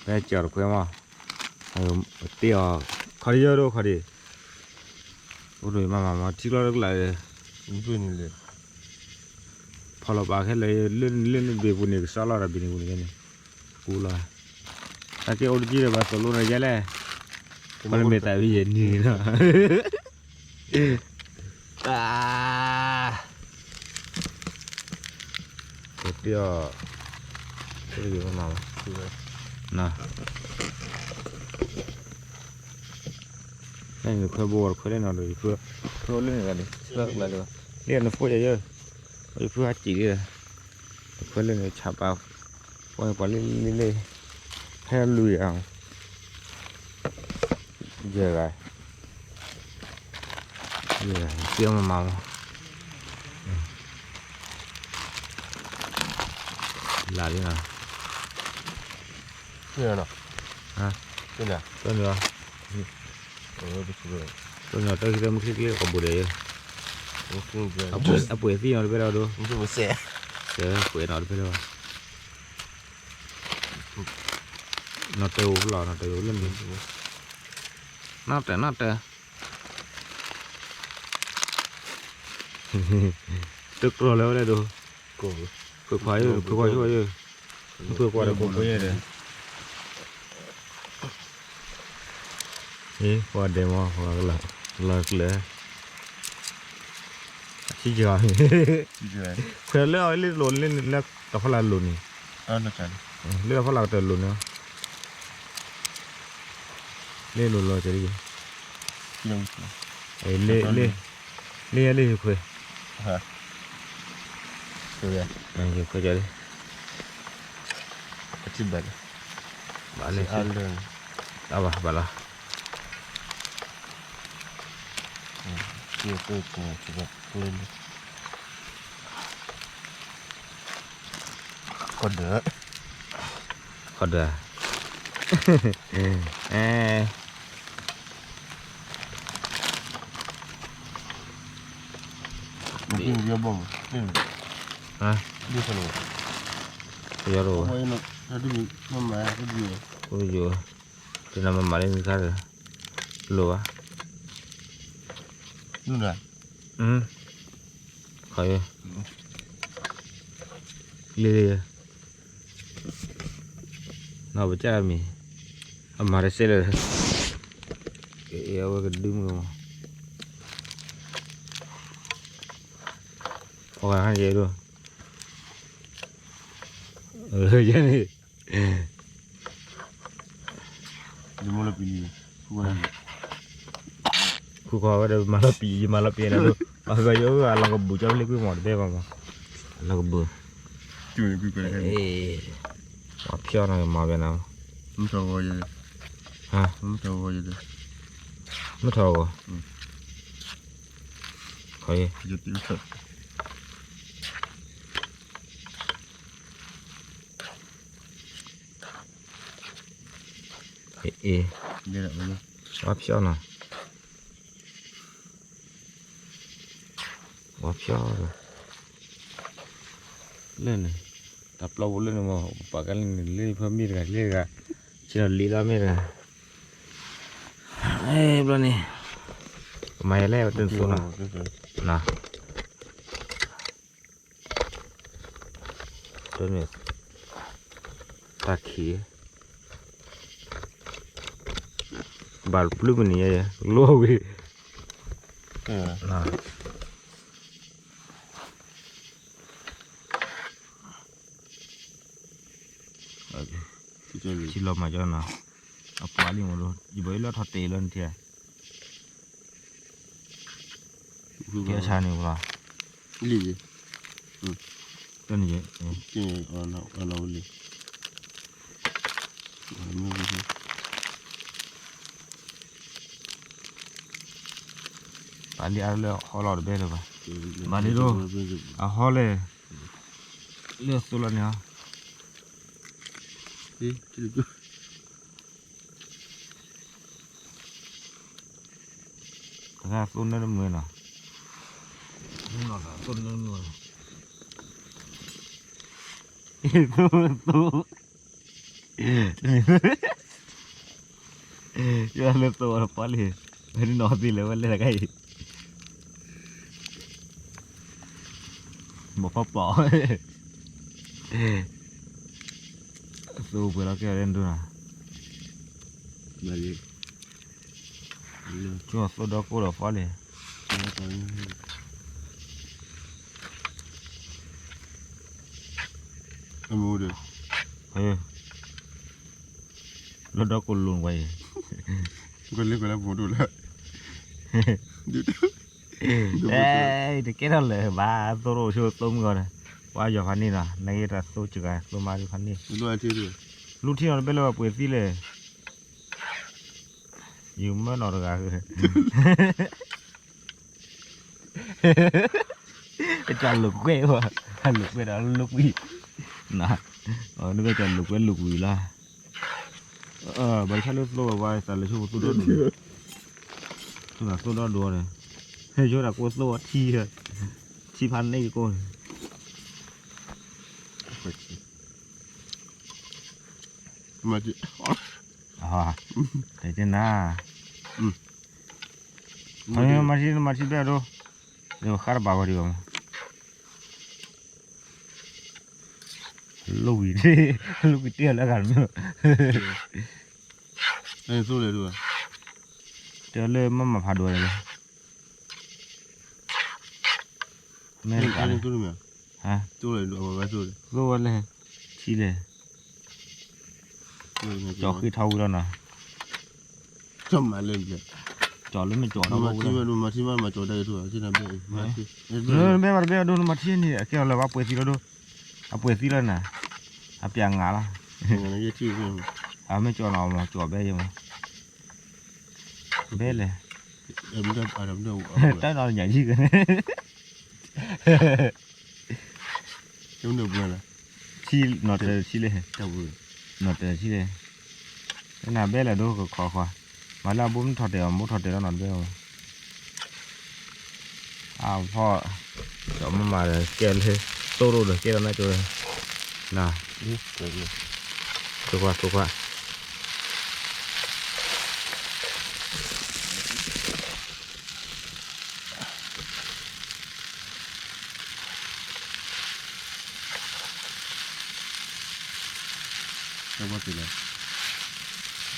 ဖဲကၠီၤတခွဲမး, တ့အီၤ, ခီဒံယဲၢ်ဒိၣ်ခီဒံ, အိၣ်ဒိၣ်မးမးမး ထံကျီတကလး, ဖီလီၤပာ်ခဲလၢာ် လၢလၢနဘ့ၣ်ပူၤန့ၣ် ကစီလီၤဒီးဘ့ၣ်န့ၣ်ပူၤန့ၣ်န့ၣ်, ပူလီၤ, တၢ်ကဲအိၣ်တကံၢ်ဒီးဘၣ်သိၣ်လိန့ၣ်ယဲလဲၣ်, ခီလၢမ့ၢ်သးဝံၣ်ယဲၢ်နံၤန့ၣ်လီၤ. တၢ်, တ့အီၤ, တ့အီၤမးမး, နခွဲဘိခွဲလၢနီၤဒီး ခွဲလၢန့ၣ်ဂၤန့ၣ် လၢနဖိယၤယဲၢ်, ယဖုဟးစံးလံ, ခွဲလၢန့ၣ်ဆးပာ်, ပှၤပှၤလၢလၢလၢ, ဟဲလွံၢ်ဂၤ, ယဲၢ်ဂၤ, ယဲၢ်ဂၤ တ့အီၤမးမးမး, လၢလံနီၤ, တနံၤ, တနံၤ, တနံၤတၢ်ခံတမုၢ်ချံကျ့ကီးဘူးဒီးယဲၢ်, အပှ့ၤသံနီၤတဖဲလၢၤဒိ, ပှ့ၤနီၤတဖဲလၢၤဘၣ်, နီၤတဲအိၣ်ဖျီၣ် နီၤတဲအိၣ်လၢန့ၣ်, နီၤတဲနီၤတဲ တကြၢးလၢဝဲဒၣ်ဒိ, ခွဲခွါယဲၢ် ခွဲခွါဆိၣ်ယဲၢ်, ခွဲခွါဒီးခွဲခွါယဲၢ်ဒီး, ပှၤဒဲးမး ပှၤကလီၤကျၢၤ, ဆံယီၤ, ခွဲလၢအီၤလၢလိၤလၢလၢတၢ်ဖီလာ်လိၤန့ၣ်, လၢတၢ်ဖီလာ်ကတၢၢ်လိၤန့ၣ်, လၢလိၤလီၤက့ၤ လ့ၣ်လ့ၣ်လ့ၣ်ခွဲ, ခွဲ, ခွဲကလံ, ဘၣ်လၢ, အဘၣ်ဘၣ်လီၤ, ခီဒၢ, ခီဒၢ, အဲ ဟါ, ယီၤ, အိၣ်ယိာ်, တနၤမၤမၤလၢနခါဒီး, လိၣ်ဘၣ်, ခီ, လ့ၣ်လ့ၣ် နီၢ်ပကၢ်မံၤ, အမၤတစဲးလၢာ်, အဝဲကဒုမုၢ်မး, အဂၤဟါယဲဒိၣ်, ယဲန့ၣ်, ယမလပံၤ, ဃုခီဝဲဒီးမၤလီၤပံၤ ယမၤလီၤပံၤန့ၣ်ဒိၣ်, အဂၤယအိၣ်အလီၤကဘုးကၠီဖျ့ကွံာ်မးတဘဲဘၣ်မး, အလီၤကဘုး, မၤဖျီၣ်နီၤမၤဝဲနၤ, မုၢ်ထီၣ်ဂီၤယဲ, မုၢ်ထီၣ်ဂီၤယဲ, မုၢ်ထီၣ်ဂီၤ, ခီ, အ့ၣ်, ဝါဖျီၣ်နီၤ, ဝါဖျီၣ်, လၢန့ၣ်, တၢ်ပျီပူၤလၢန့ၣ်မး ပပာ်ကဲလၢန့ၣ် လၢဖၢမ့ၢ်တဂၤ လၢတဂၤ, ဆ့ၣ်နီၤလံလီၤမ့ၢ်တဂၤ, ဘျီန့ၣ်, ကမၤယဲလဲၣ် တနသိနီၤ, တန တၢ်ခံး, ဘၣ်ပျုၢ်မနုၤညါယဲ လိၣ်ဝံၤ, ထံလီၤမၤကၠီနီၤ, အပှၤလံမးဒိ, ယဘၣ်အံၤလၢထီၣ်တဲာ်လီၤနထံ, ကဲဆါန့ၣ်လီၤ, လံ, တနံၤ, လံ, ပာ်လံအါလၢဟီလီၤတဘဲလၢၤဘၣ်, ဘၣ်လံဒိ, အဟီလဲၣ်, လၢသိလီၤန့ၣ်, သးသိနၢတမုာ်နီၤ, သိနၢတမုာ်, သိ, သိ, ယလၢသိဝဲတပီလံ, ဝဲဒ်နီၢ်သံလၢဝဲလဲၣ်တခါအံၤ, မ့ၢ်ဖီပျီၣ်, သိပှဲၤလီၤကဲအီၤလၢနဒိၣ်နီၤ, ကၠီသိဒီကိၢ်ဒီးဖီလံ, လၢဒီကိၢ်လိၤဝဲအံၤ, ကလၢပဒိၣ်လၢ, အဲ, တကဲထီၣ်လၢၤဘၣ်, သိရိၣ်ဆိသိမုၢ်ဂီၤဒီး, ပှၤယီၤဖးန့ၣ်နီၤ, နက့တၢ်သိစှၤ သိမါဒ်ဖးန့ၣ်, လူထံနီၤတဘဲလၢပှဲၤသံလဲၣ်, ယမၢနီၤတဂၤ, ကၠီလိာ်ကွဲဝဲ, လိာ်ကွဲဒီးလိာ်ကွံ, နကၠီလိာ်ကွဲလိာ်ကွံလီၤ, ဘၣ်ဆၣ်လၢသိဝဲသးလၢဆိသိဒီဒိၣ်, သိဒီဒိၣ်ဒီး, ယိဒၣ်ကိၢ်သိထံ, ထံဖးန့ၣ်ကိၢ်န့ၣ် မၤတံ, တဲနၤ, မၤတံ မၤတံဘဲအဒိ, ဃၣ်တဘၣ်ဂီၤဒံးဘၣ်မး, လိာ်ကွံ, လိာ်ကွံတ့ၢ်လၢဂၤတမ့ၢ်, တဲလၢမ့ၢ်မၤဖးဒိၣ်န့ၣ်လီၤ, မ့ၢ်တကး, သိဝဲလဲၣ်, ထံလဲၣ်, ကၠီဃ့ထီဝံၤလီၤနီၤ, ကၠီလၢမ့ၢ်ကၠီဒီး, မၤထံမး မၤကၠီတၢ်ဂ့ၤထူၣ်, ဘဲဘၣ်တဘဲအဒိ နမၤထံန့ၣ် အကဲအီၤလၢဘၣ်ပှဲၤသံလီၤဒိ, အပှဲၤသံလီၤနၤ, အပျးငါလီၤ, အမ့ၢ်ကၠီနီၤ မၤကၠီဘဲယမး, ဘဲလဲၣ်, တၢ်နီၤညါယံၤကန့ၣ် ထံနီၤတထံလဲၣ်, နီၤတထံလဲၣ်, နဘဲလဲၣ်ဒိကခီခွါ, မၤလၢအဘိမ့ၢ်ထီၣ်တဲာ်အီၤ ဘိထီၣ်တဲာ်လီၤနီၤတဘဲအီၤ, အဖီ, ကၠီမၤမၤဒီးကဲလၢ, သိရိၣ်ဒီးကဲလီၤနၤကၠီ, န, သိခွါ သိခွါ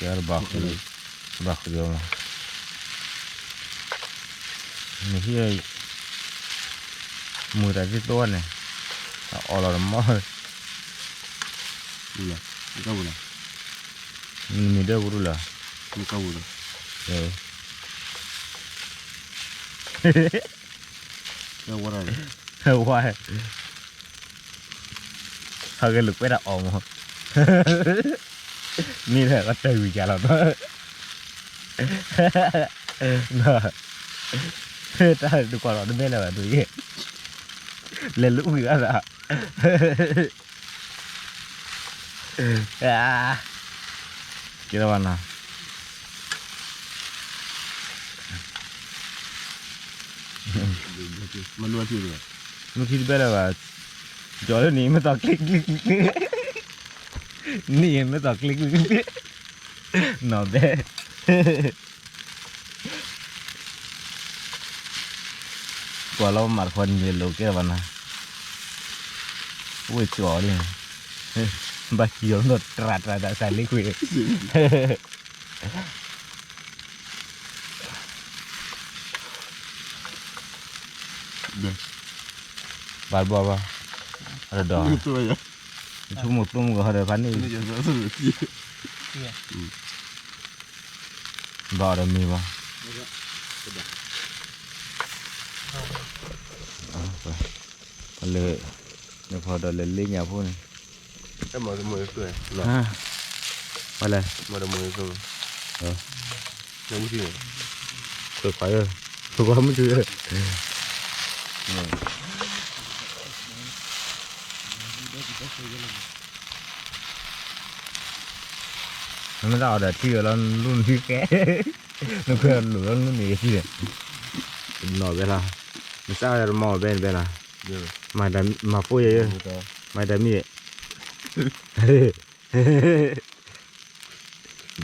တဲဘၣ်ဃုာ်ဒီးမး, နဟံၣ်, မုာ်တၢ်သ့ၣ်သိန့ၣ်, အီၣ်လီၤတမီၢ်, မုာ်ဒၢပူၤလၢ, ဝဲ, ဟဲက့ၤလိာ်ကွဲတၢ်အီၣ်မး, မ့ၢ်လၢကတၢၢ်ဝံၤကလီၤ, တၢ်တကွၢ်လီၤတဘဲလၢၤဘၣ်ဒ်အံၤ, လဲၤလူၤဝံၤအသး ကဲထီၣ်ဘၣ်နီၤ, မ့ၢ်ထံတဘဲလၢၤဘၣ်, ကၠီလၢနံၤမ့ၢ်သီကျ့ကျ့ကျ့ကျ့, နံၤမ့ၢ်သီကျ့ကျ့ကျ့ကျ့, နီၢ်ဘဲ ကွၢ်လီၤမၤတခီန့ၣ်လိာ်ကဲဘၣ်နၤ, ဝဲကၠီလံ, ဘၣ်ကံၤအီၤနီၢ်တြးတြးတၢ်စၢ်လ့ကွံာ်, ဘၣ်တဘၣ်ဘၣ်, အဒီး, ဆိကမိၣ်သိမုၢ်ကဟီဒီးဖးန့ၣ်, ဘၣ်အီၤဒီးမ့ၤမး, လဲၤ, နဖီဒီးလဲၤလ့ညါဖိန့ၣ်, လဲၤ, ခွဲးခွါ, ခွဲးခွါမုၢ်တုၤ, နမ့ၢ်တၢ်အီၣ်ဒီးထံဂၤလီၤ လူနံၤဃဲ, နခွဲးလိာ်လီၤလူနံၤဃဲ, နီၢ်ဘဲလီၤ, နစးဝဲတမီၢ်ဘဲန့ၣ်ဘဲလီၤ, မၤဖိယဲ, မၤတၢ်မံၤ, ဟဲ,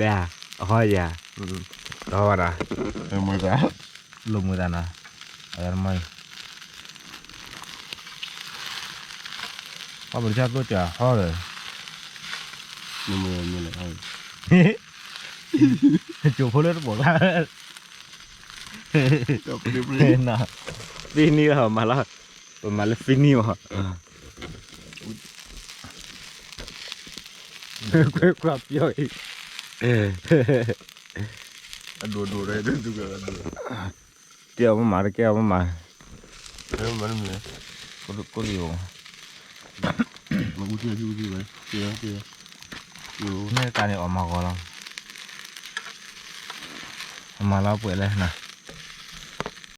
ဘဲဧါ, အဟီယၤ, ဒီးဝဲဒၣ်, လိာ်မုာ်သးနီၤ, အမၤအံၤ, ဟီပတဆၢသိစၢ်ဟီဒီး, ကၠိဖိလၢတပိာ်ကျါ, သ့နံၤလီၤမၤလီၤ, ပမၤလၢသ့နံၤမး, ကွၢ်ပျီအံၤ, အဒိၣ်ဒိၣ်, ကဲအီၤမးမး တကဲအီၤမးမး, ကိၣ်လံၣ်အီၤ, မ့ၢ်တကးန့ၣ်အီၣ်မၤဂီၤလီၤ, မၤလီၤပှဲၤလဲၣ်နၤ,